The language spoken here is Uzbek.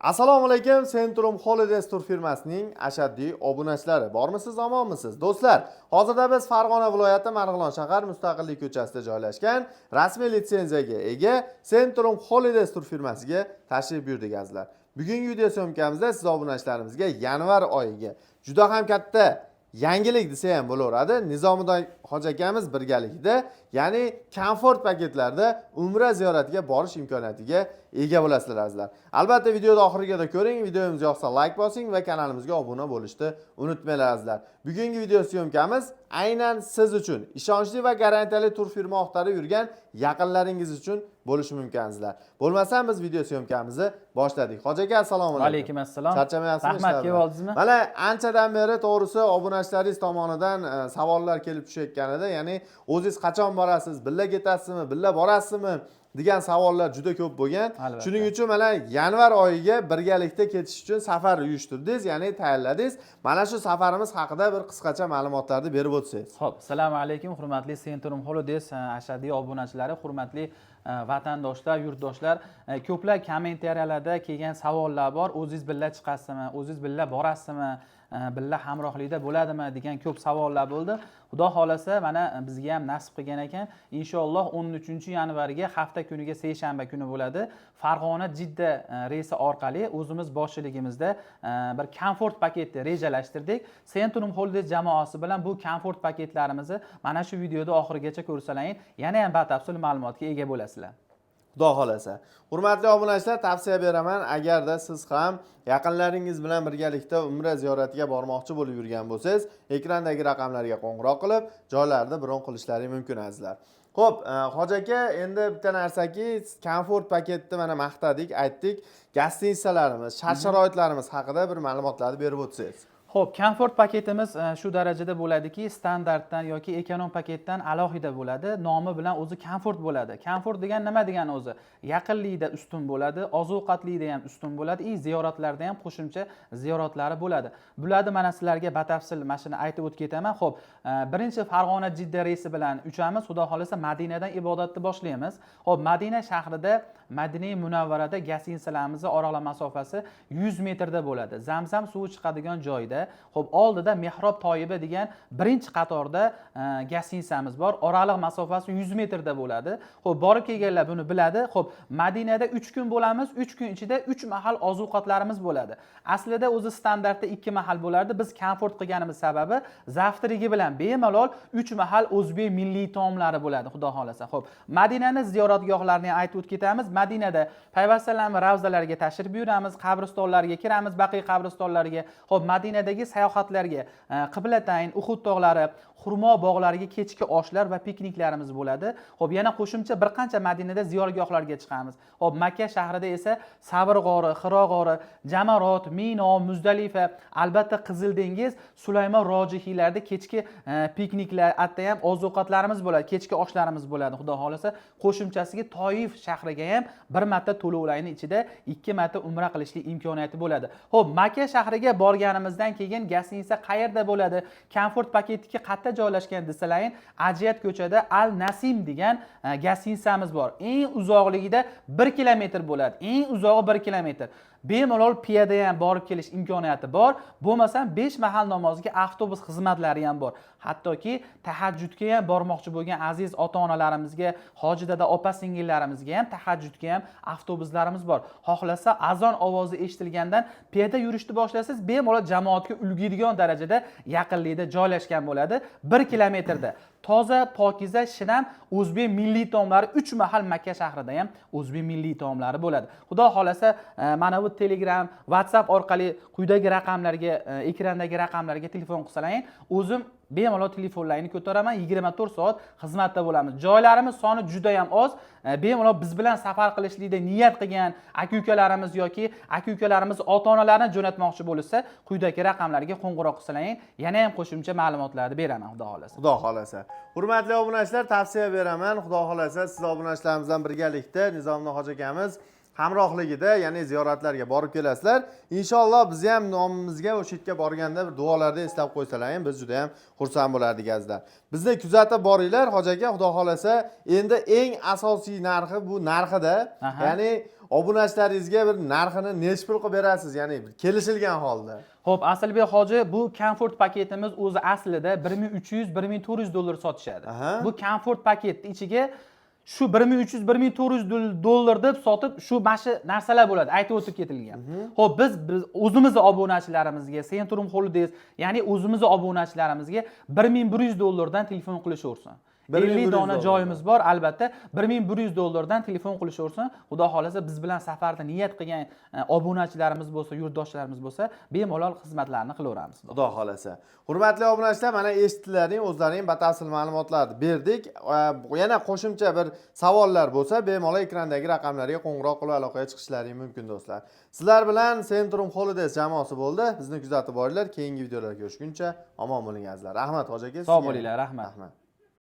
Assalomu alaykum, Centrum Holidays tur firmasining ashaddiy obunachilari. Bormisiz, omonmisiz? Do'stlar, hozirda biz Farg'ona viloyati Marg'ilon shahar Mustaqillik ko'chasida joylashgan rasmiy litsenziyaga ega Centrum Holidays tur firmasiga tashrif buyurdik, azizlar. Bugungi video съёмка mizda siz obunachilarimizga yanvar oyiga juda ham katta yangilik desa ham bo'laveradi. Nizomiddin hoji akamiz birgalikda, ya'ni komfort paketlarda umra ziyoratiga borish imkoniyatiga ega bo'lasizlar, azizlar. Albatta, videoni oxirigacha ko'ring, videomiz yoqsa layk bosing va kanalimizga obuna bo'lishni unutmanglar, azizlar. Bugungi video съёмка miz aynan siz uchun, ishonchli va garantiyali tur firma axtarib yurgan yaqinlaringiz uchun bo'lishi mumkin, azizlar. Bo'lmasam, biz video съёмка mizni boshladik. Hoji aka, assalomu alaykum. Alaykum assalom. Charchamayapsizmi Rahmat, ishlar kelib bilan? oldingizmi? Mana anchadan beri, to'g'risi, obunachilaringiz tomonidan savollar kelib tushayotgan edi. Ya'ni o'zingiz qachon borasiz, birga ketasizmi, birga borasizmi degan savollar juda ko'p bo'lgan. Albatta. Shuning uchun mana yanvar oyiga birgalikda ketish uchun safar uyushtirdingiz, ya'ni tayyorladingiz. Mana shu safarimiz haqida bir qisqacha ma'lumotlarni berib o'tsangiz. Xo'p, assalomu alaykum, hurmatli Centrum Holidays ashaddiy obunachilari, hurmatli vatandoshlar, yurtdoshlar. Ko'plab kommentariyalarda kelgan savollar bor. O'zingiz birga chiqasizmi? O'zingiz birga borasizmi? Birga hamrohlikda bo'ladimi degan ko'p savollar bo'ldi. Xudo xolasa, mana bizga ham nasib qilgan ekan. Inshaalloh 13-yanvarga, hafta kuniga, seshanba kuni bo'ladi. Farg'ona Jidda reysi orqali o'zimiz boshchiligimizda bir komfort paketni rejalashtirdik. Centrum Holidays jamoasi bilan bu komfort paketlarimizni mana shu videoda oxirigacha ko'rsalaring, yana ham batafsil ma'lumotga ega bo'lasizlar. Xudo xohlasa. Hurmatli obunachilar, tavsiya beraman, agarda siz ham yaqinlaringiz bilan birgalikda umra ziyoratiga bormoqchi bo'lib yurgan bo'lsangiz, ekrandagi raqamlarga qo'ng'iroq qilib, joylarni bron qilishlari mumkin, azizlar. Xo'p, hoji aka, endi bitta narsaki, komfort paketni mana maqtadik, aytdik. Гостиница larimiz, shart sharoitlarimiz haqida bir ma'lumotlarni berib o'tsangiz. Xo'p, komfort paketimiz shu darajada bo'ladiki, standartdan yoki ekonom paketdan alohida bo'ladi. Nomi bilan o'zi komfort bo'ladi. Komfort degan nima degani o'zi? Yaqinlikda ustun bo'ladi, oziq-ovqatlikda ham ustun bo'ladi и ziyoratlarda ham qo'shimcha ziyoratlari bo'ladi. Bularni mana sizlarga batafsil mana shuni aytib o'tib ketaman. Xo'p, birinchi Farg'ona Jidda reysi bilan uchamiz. Xudo xolasa, Madinadan ibodatni boshlaymiz. Xo'p, Madina shahrida, Madina Munavvarada гостиница larimizni oraliq masofasi 100 metrda bo'ladi. Zamzam suvi chiqadigan joyda. Xo'p, oldida Mehrob Toyiba degan birinchi qatorda гостиница miz bor. Oraliq masofasi 100 metrda bo'ladi. Xo'p, borib kelganlar buni biladi. Xo'p, Madinada 3 kun bo'lamiz. 3 kun ichida 3 mahal oziq-ovqatlarimiz bo'ladi. Aslida o'zi standartda 2 mahal bo'lardi. Biz komfort qilganimiz sababi завтрак i bilan bemalol 3 mahal o'zbek milliy taomlari bo'ladi, xudo xolasa. Xo'p, Madinani ziyoratgohlarini ham aytib o'tib ketamiz. Madinada Payg'ambar alayhissalom ravzalariga tashrif buyuramiz, qabristonlarga kiramiz, Baqiy qabristonlariga. Xo'p, Madinadagi sayohatlarga, Qiblatayn, Uhud tog'lari, xurmo bog'lariga kechki oshlar va pikniklarimiz bo'ladi. Xo'p, yana qo'shimcha bir qancha Madinada ziyoratgohlarga chiqamiz. Xo'p, Makka shahrida esa Savr g'ori, Xiro g'ori, Jamarot, Mino, Muzdalifa, albatta Qizil dengiz, Sulaymon rojihiylarda kechki pikniklar, atta ham oziq-ovqatlarimiz bo'ladi, kechki oshlarimiz bo'ladi, xudo xolasa. Qo'shimchasiga Toif shahriga ham bir marta to'lovlarning ichida ikki marta umra qilishlik imkoniyati bo'ladi. Xo'p, Makka shahriga borganimizdan keyin гостиница qayerda bo'ladi? Komfort paketniki qayerda joylashgan desalaring, Ajiyat ko'chada Al Nasim degan гостиница miz bor. Eng uzoqligida 1 kilometr bo'ladi. Eng uzog'i 1 kilometr. Bemalol piyoda ham borib kelish imkoniyati bor. Bo'lmasam, 5 mahal namoziga avtobus xizmatlari ham bor. Hattoki tahajjudga ham bormoqchi bo'lgan aziz ota onalarimizga, hoji dada, opa singillarimizga ham tahajjudga ham avtobuslarimiz bor. Xohlasa, azon ovozi eshitilgandan piyoda yurishni boshlasangiz, bemalol jamoatga ulguydigan darajada yaqinlikda joylashgan bo'ladi, 1 kilometrda. Toza, pokiza, shinam o'zbek milliy taomlari, 3 mahal Makka shahrida ham o'zbek milliy taomlari bo'ladi, xudo xohlasa. Mana bu Telegram, WhatsApp orqali quyidagi raqamlarga, ekrandagi raqamlarga telefon qilsalaring, o'zim bemalol telefonlaringni ko'taraman, 24 soat xizmatda bo'lamiz. Joylarimiz soni juda yam oz. Bemalol biz bilan safar qilishlikda niyat qilgan aka ukalarimiz yoki aka ukalarimiz ota onalarini jo'natmoqchi bo'lishsa, quyidagi raqamlarga qo'ng'iroq qilsalaring, yana ham qo'shimcha ma'lumotlarni beraman, xudo xohlasa. Xudo xohlasa. Hurmatli obunachilar, tavsiya beraman, xudo xohlasa, siz obunachilarimiz bilan birgalikda Nizomiddin hoji akamiz hamrohligida, ya'ni ziyoratlarga borib kelasizlar, inshaalloh. Bizni ham nomimizga o'sha yerga borganda bir duolarda eslab qo'ysalar ham, biz juda ham xursand bo'lardik, azizlar. Bizni kuzatib boringlar. Hoji aka, xudo xohlasa, endi eng asosiy narxi, bu narxida, ya'ni Obunachilaringizga bir narxini nechi pul qilib berasiz, ya'ni bir kelishilgan holda? Xo'p, Asilbek hoji, bu komfort paketimiz o'zi aslida 1300, 1400 dollar sotishadi. Bu komfort paketni ichiga shu 1300, 1400 dollar deb sotib, shu mana shu narsalar bo'ladi, aytib o'tib ketilgan. Xo'p, biz o'zimizni obunachilarimizga, Centrum Holidays, ya'ni o'zimizni obunachilarimizga 1100 dollardan telefon qilishaversin. 1100 50 dona dollardan. Joyimiz bor, albatta, 1100 dollardan telefon qilishaversin. Xudo xohlasa, biz bilan safarda niyat qilgan obunachilarimiz bo'lsa, yurtdoshlarimiz bo'lsa, bemalol xizmatlarni qilaveramiz. Xudo xohlasa. Hurmatli obunachilar, mana eshitdilaring, o'zlaring batafsil ma'lumotlarni berdik. Yana qo'shimcha bir savollar bo'lsa, bemalol ekrandagi raqamlarga qo'ng'iroq qilib aloqaga chiqishlaring mumkin, do'stlar. Sizlar bilan Centrum Holidays jamoasi bo'ldi. Bizni kuzatib boringlar. Keyingi videolarda ko'rishguncha omon bo'ling, azizlar. Rahmat, hoji aka. Sog' Sizga. bo'linglar, rahmat. Rahmat.